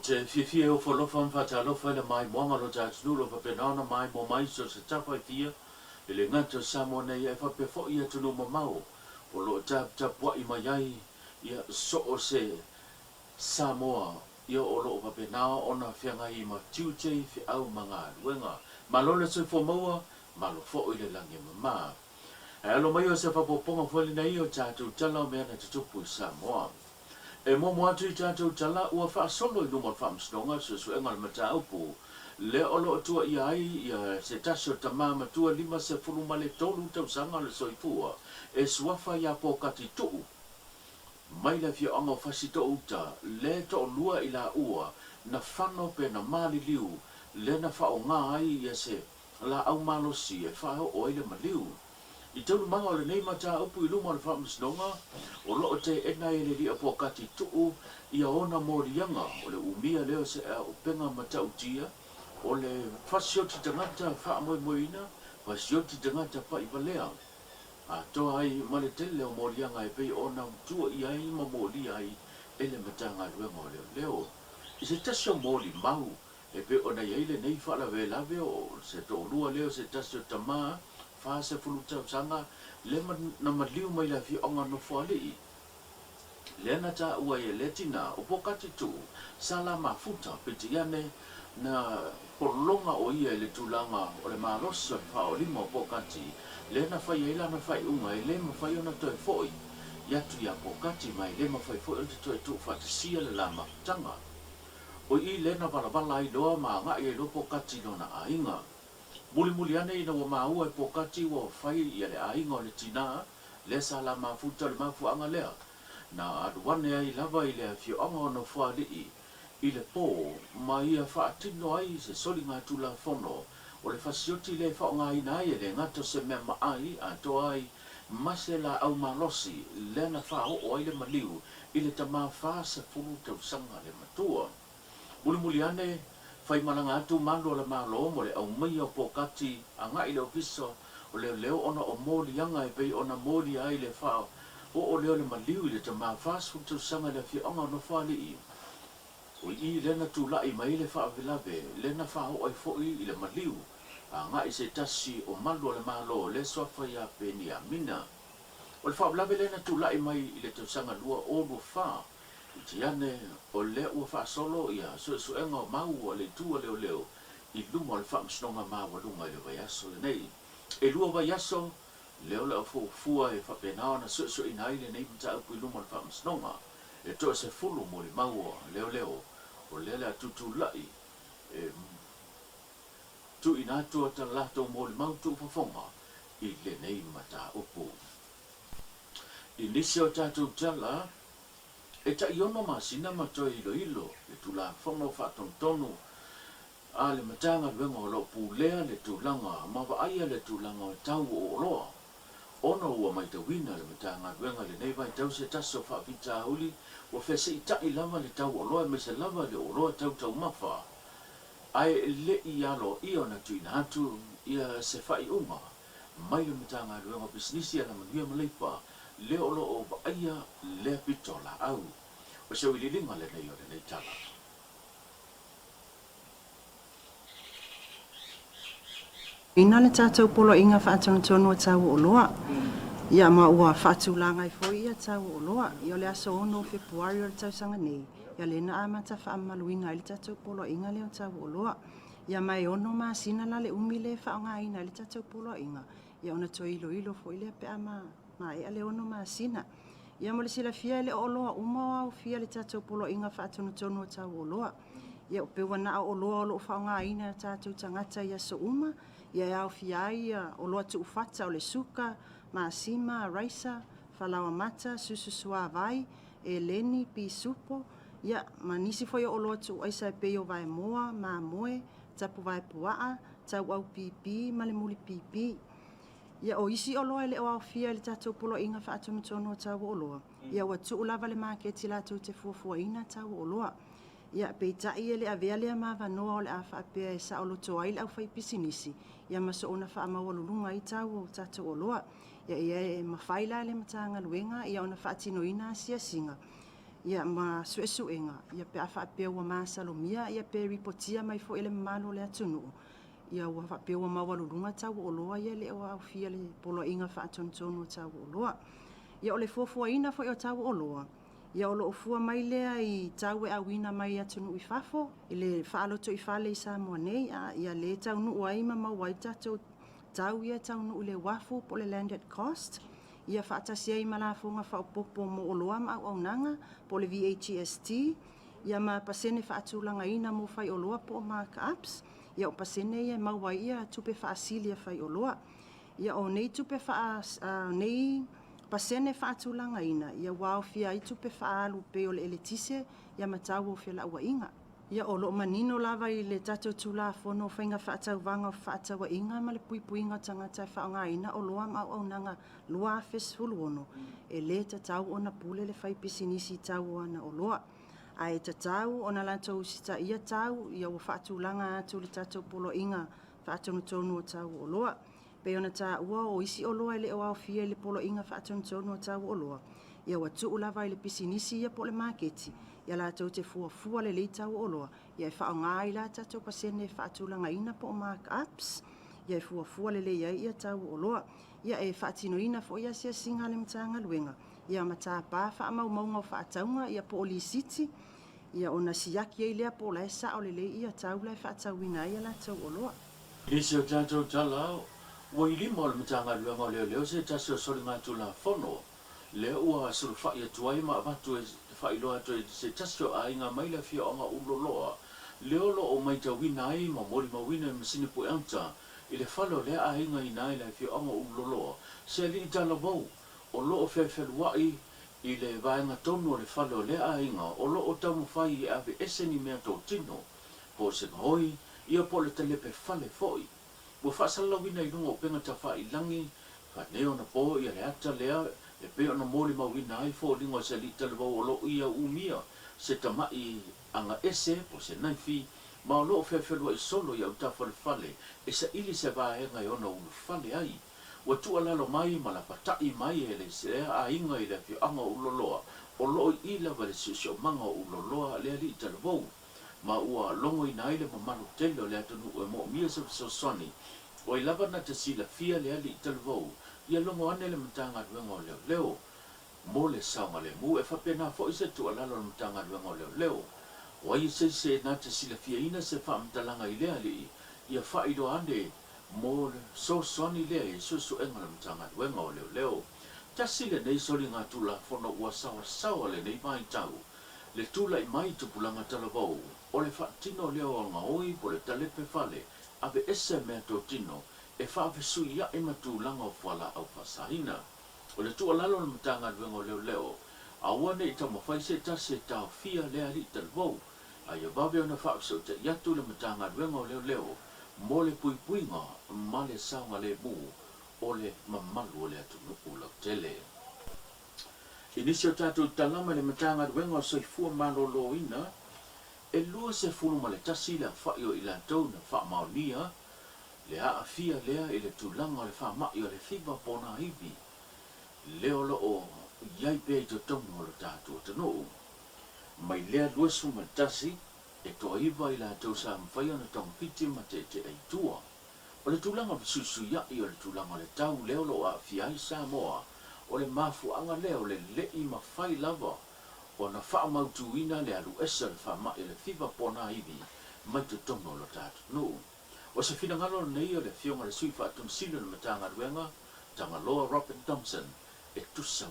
te fiafia e ofo alofa ma faatalofa i le maimoaga o lo ta atunuu o lo o faapena ona maimoa mai i so o se tafa e fia, e le gata o Samoa nei ae faapea foi i atunuu mamao o lo o taputapuai mai ai ia so o se Samoa ia o lo o faapena ona feagai ma tiute, feau ma galuega. Malo le soifua maua, malo foi le lagi e mama. Ae alo mai o se faaopoopoga foi lenei o tatou tala o mea na tutupu i Samoa. E muamua atu i tatou tala ua faasolo i luma o le Faamasinoga le suesuega o le mataupu lea o lo o tuuaia ai ia se tasi o tama matua 53 tausaga o le soifua e suafa ia Pokati Tuu mai le afioaga o Fasitoo-uta lea e toalua i laua na fano pe na maliliu lea na faaaoga ai ia se laau malosi e faaoo ai le maliu. I taualumaga o lenei mataupu i luma o le Faamasinoga, o lo o teena ai e le Alii Pokati Tuu ia ona moliaga o le umia lea o se auupega matautia o le fasioti tagata faamoemoeina, fasioti tagata pa'ivalea, atoa ai ma le tele o moliaga e pei ona tuuaia ai ma molia ai e le Matagaluega o Leoleo. I se tasi o molimau E pei ona i ai lenei faalavelave o se toalua lea o se tasi o tama 40 tausaga lea na maliu mai le afioaga Nofoalii, lea na taua ai e lea tina o Pokati Tuu sa la mafuta, peitai ane na pologa o ia i le tulaga o le malosi o le faaolima o Pokati, lea na fai ai lana faaiuga e le mafai ona toe foi atu ia Pokati ma e le mafai foi ona toe tuufaatasia le la mafutaga. O i lea na valavala ai loa ma agai ai loa Pokati i lona aiga. Mulimuli ane ina ua maua e Pokati ua fai ia le aiga o le tinā lea sa la mafuta o le mafuaaga lea na alu ane ai lava i le afioaga o Nofoalii i le pō ma ia faatino ai se soligatulafono o le fasioti lea e faaaogaina ai e le gata o se mea maai atoa ai ma se laau malosi lea na faaoo ai le maliu i le tama 40 tausaga le matua. Mulimuli ane, fai malaga atu malu o le Malo mo le aumaia o Pokati agai i le Ofisa o Leoleo ona o moliaga e pei ona molia ai le faaoo lea o le maliu i le tama 40 tausaga i le afioaga o Nofoalii. O i lea na tulai mai ai le faalavelave lea na faaoo ai foi i le maliu agai se tasi o malu o le Malo lea suafa ia Peniamina. O le faalavelave lea na tulai mai i le tausaga 2024 i Tiane, o lea ua faasolo ia suesuega o mau a le Itu a Leoleo i luma o le Faamasinoga Maualuga i le vaiaso lenei. E lua vaiaso lea o le a fuafua e faapena ona suesueina ai lenei mataupu i luma o le Faamasinoga. E toasefulu molimau a leoleo o lea o le a tutulai e tuuina atu a latou molimau tuufofoga i lenei mataupu. I nisi o tatou tala, e tai ono masina ma toe iloilo le Tulafono Faatonutonu a le Matagaluega o lo o pulea le tulaga ma vaaia le tulaga o tau o oloa. Ona ua maitauina le Matagaluega i lenei vaitau se tasi o faafitauli ua feseita'i lava le tau oloa aemaise lava le oloa tau taumafa ae le i aloaia ona tuuina atu ia se faaiuga mai le Matagaluega o Pisinisi, Alamanuia ma Leipa lea o lo o vaaia lea pito laau. O se auiliiliga lenei o lenei tala. Ina le tatou Poloaiga Faatonutonu o Tau o Oloa, ia ma ua faatulaga ai foi ia tau o oloa. Ia o le aso 6 o Fepuari o le tausaga nei, ia lea na amata faamamaluina ai le tatou Poloaiga lea o Tau o Oloa. Ia ma e ono masina la le umi lea e faaaogaina ai le tatou Poloaiga, ia ona toe iloilo foi lea pe a maea le ono masina. Ia mo le silafia e le o oloa uma o aofia i le tatou Poloaiga Faatonutonu o Tau o Oloa. Ia pe ua na o oloa o lo o faaaogaina e tatou tagata i aso uma, ia e aofia ai ia oloa tuufata o le suka, masima, raisa, falaoa mata, susu suavai, eleni, pisupo, ia ma nisi foi o oloa tuuaisa e pei o vaemoa, mamoe, tapuvae puaa, tauau pipi ma le muli pipi. Ia o isi oloa e le o aofia i le tatou Poloaiga Faatonutonu o Tau o Oloa, ia ua tuu lava le maketi latou te fuafuaina tau o oloa. Ia, peitai e le avea lea ma avanoa o le a faapea e saoloto ai le aufaipisinisi, ia ma soona faamaualuluga ai tau o tatou oloa. Ia, ia e mafai la e le Matagaluega ia ona faatinoina asiasiga. Ia ma suesuega, ia pe a faapea ua masalomia ia pe ripotia mai foi e le mamalu o le atunuu, ia ua faapea ua maualuluga tau o oloa ia e le o aofia i le Poloaiga Faatonutonu o Tau o Oloa. Ia o le fuafuaina foi o tau o oloa, ia o lo o fua mai lea i tau e auina mai atunuu i fafo, i le faalotoifale i Samoa nei, a ia le taunuu ai ma maua ai tatou tau ia e taunuu i le uafu po o le landed cost, ia faatasi ai ma lafoga faaopoopo mo oloa ma auaunaga po o le VAGST, ia ma pasene faatulagaina mo faioloa po o mark-ups, ia o pasene ia e maua ai ia tupe faasili a faioloa. Ia o nei tupe faa, nei pasene faatulagaina, ia ua aofia ai tupe faaalu pei o le eletise ia ma tau o felauaiga. Ia o lo o manino lava i le tatou Tulafono o Faiga Faatauvaga o Fefaatauaiga ma le Puipuiga o Tagata e Faaaogaina Oloa ma Auaunaga 2016, e le tatau ona pule le faipisinisi i tau o ana oloa. Ae tatau ona latou usitaia tau ia ua faatulaga atu i le tatou Poloaiga Faatonutonu o Tau o Oloa. Pei ona taua o isi oloa e le o aofia i le Poloaiga Faatonutonu o Tau o Oloa, ia ua tuu lava i le pisinisi ia po o le maketi, ia latou te fuafua lelei tau o oloa, ia e faaaoga ai la tatou pasene e faatulagaina po o mark ups, ia e fuafua lelei ai ia tau o oloa. Ia e faatinoina foi asiasiga a le Matagaluega, ia ma tapa faamaumauga o faatauga ia po o lisiti, ia ona siaki ai lea po o la e sao lelei ia tau la e faatauina ai a latou oloa. I nisi o tatou tala, ua i lima o le Matagaluega o Leoleo se tasi o soligatulafono lea ua sulufai atu ai ma avatu e faailoa atu e se tasi o aiga mai le afioaga Uloloa lea o lo o maitauina ai ma molimauina i masini pueata i le fale o lea aiga i ina i le afioaga Uloloa se alii talavou o lo o fefelua'i i le vaega tonu o le fale o lea aiga o lo o taumafai e aveese ni mea totino po o se gaoi ia po o le talepe fale foi. Ua faasalalauina i luga o upega tafailangi faaneionapo ia le ata lea e pei ona molimauina ai foliga o se alii talavou o lo o ia umia se tama'i agaese po o se naifi ma o lo o fefelua'i solo i autafa o le fale e saili se vaega e ono ulufale ai. Ua tuualalo mai ma lapata'i mai e le aiga i le afioaga o Uloloa o lo o i i lava le siosiomaga o Uloloa le alii talavou ma ua logoina ai le mamalu tele o le atunuu e moomia se fesoasoani. O ai lava na te silafia le alii talavou ia logo ane le Matagaluega o Leoleo mo le saogalemu. E faapena foi se tuualalo a le Matagaluega o Leoleo. O ai se isi na te silafiaina se faamatalaga i lea alii ia faailoa ane mo le fesoasoani lea i suesuega a le Matagaluega o Leoleo. Tasi lenei soligatulafono ua saoasaoa lenei vaitau, le tulai mai tupulaga talavou, o le faatino lea o gaoi po o le talepe fale aveese meatotino e faafesuia'i ma tulaga o fualaau faasaina. O le tuualalo a le Matagaluega o Leoleo, aua ne i taumafai se tasi e taofia lea alii talavou, a ia vave ona faafesootai atu le Matagaluega o Leoleo mo le puipuiga ma le saogalemu o le mamalu o le atunuu lautele. I nisi o tatou tala mai le Matagaluega o Soifua Maloloina, e 21 le afa'i o i latou na faamaonia le aafia lea i le tulaga o le faama'i o le fiva po o nā ivi lea o lo o i ai pea i totonu o lo tatou atunuu. Mai lea 21, e toaiva i latou sa mafai ona togafiti ma teetea i tua. O le tulaga fesuisuia'i o le tulaga o le tau lea o lo o aafia ai Samoa, o le mafuaaga lea o le le'i mafai lava ona faamautuina le alu ese o le faama'i o le fiva po o nā ivi mai totonu o lo ta atunuu. O se finagalo lenei o le Afioga i le Sui Faatonu Sili o le Matagaluega, Tagaloa Robert Thompson, e tusa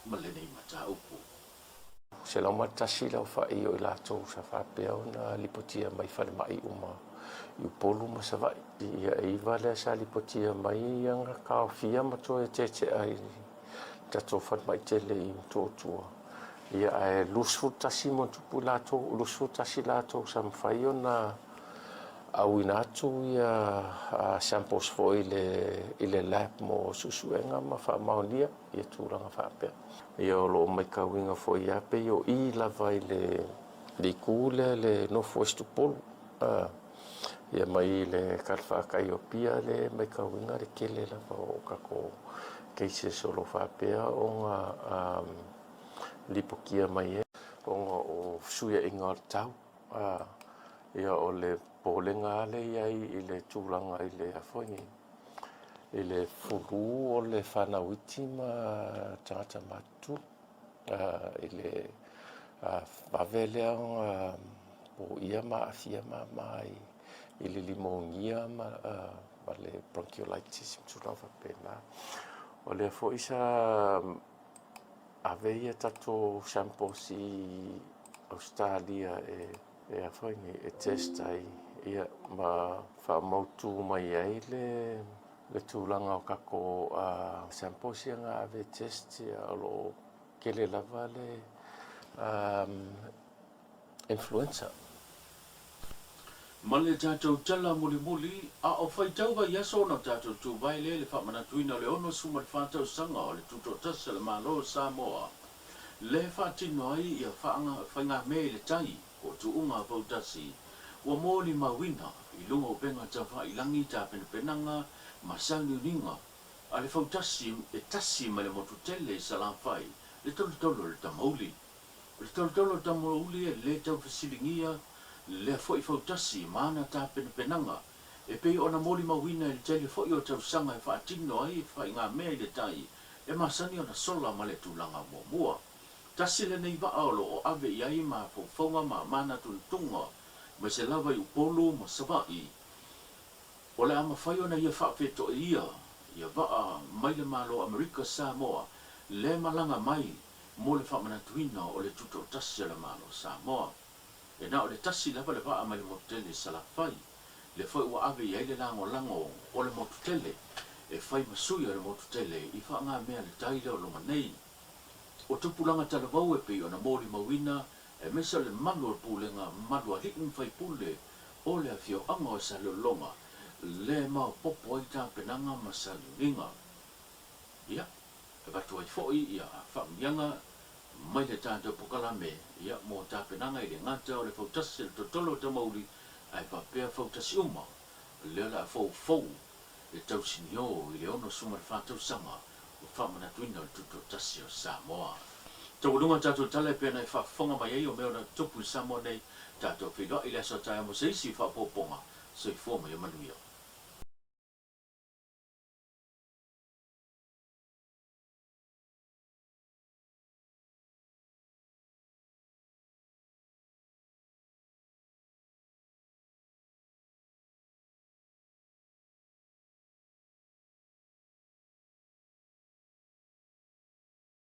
ma lenei mataupu. 101 le aofai o i latou sa faapea ona lipotia mai falemai uma i Upolu ma Savaii. Ia e iva lea sa lipotia mai ia na taofia ma toe tetea i tatou falemai tele i Motootua. Ia ae 21 ma tupu i latou, 21 latou sa mafai ona auina atu ia samples foi i le lab mo suesuega ma faamaonia ia tulaga faapea. Ia o lo o matauina foi lava pei o i lava i le itu lea le North West Upolu ia mai le talafatai o Apia lea e matauina le tele lava o tatou cases o lo o faapea ona lipotia mai ai. fesuiaiga o le tau. Ia o le popolega lava lea e i ai i le tulaga i le a foi nei, i le flu o le fanau iti ma tagata matutua i le vave lea ona poia ma aafia mama i le limonia ma le bronchiolitis ma tulaga faapena. O lea foi sa ave ia tatou samples i Ausetalia e a foi nei, e test ai ia ma faamautu mai ai le tulaga o tatou samples ia na ave e test ia o lo o tele lava le influenza. Ma le tatou tala mulimuli, a o faitau vaiaso ona o tatou tuvae lea i le faamanatuina o le 64 tausaga o le Tutoatasi a le Malo o Samoa, lea e faatino ai ia faigamea i le tai po o tuuga fautasi ua molimauina i luga o upega taufailagi tapenapenaga ma sauniuniga a le fautasi e tasi mai le motu tele i Salafai, le tolotolo o le Tamauli. O le tolotolo o le Tamauli e le tau fesiligia lea foi fautasi ma ana tapenapenaga e pei ona molimauina i le tele foi o tausaga e faatino ai faigamea i le tai e masani ona sola ma le tulaga muamua. Tasi lenei vaa o lo o ave i ai mafaufauga ma manatunatuga aemaise lava i Upolu ma Savaii. O le a mafai ona ia faafetoeia ia vaa mai le Malo o Amerika Samoa le malaga mai mo le faamanatuina o le tutoatasi a le Malo o Samoa. E na o le tasi lava le vaa mai le motu tele i Salafai, lea foi ua ave i ai le lagolago o le motu tele e fai ma sui o le motu tele i faagamea le tai lea o loma nei. O tupulaga talavou e pei ona molimauina aemaise o le malu o le pulega malu alii ma faipule o le afioaga o Salelologa le maopopo ai tapenaga ma sauniuniga. Ia, e avatu ai foi ia faamanuiaga mai le tatou pokalame ia mo tapenaga i le gata o le fautasi o le totolo o Tamauli ae faapea fautasi uma lea o le a foufou le tausinio i le 64 tausaga o faamanatuina o le Tutoatasi o Samoa. Taualuga tatou tala e pei ona e faafofoga mai ai o mea o tupu i Samoa nei, tatou feiloai i le aso a taeao mo se isi faaopoopoga. Soifua ma ia manuia.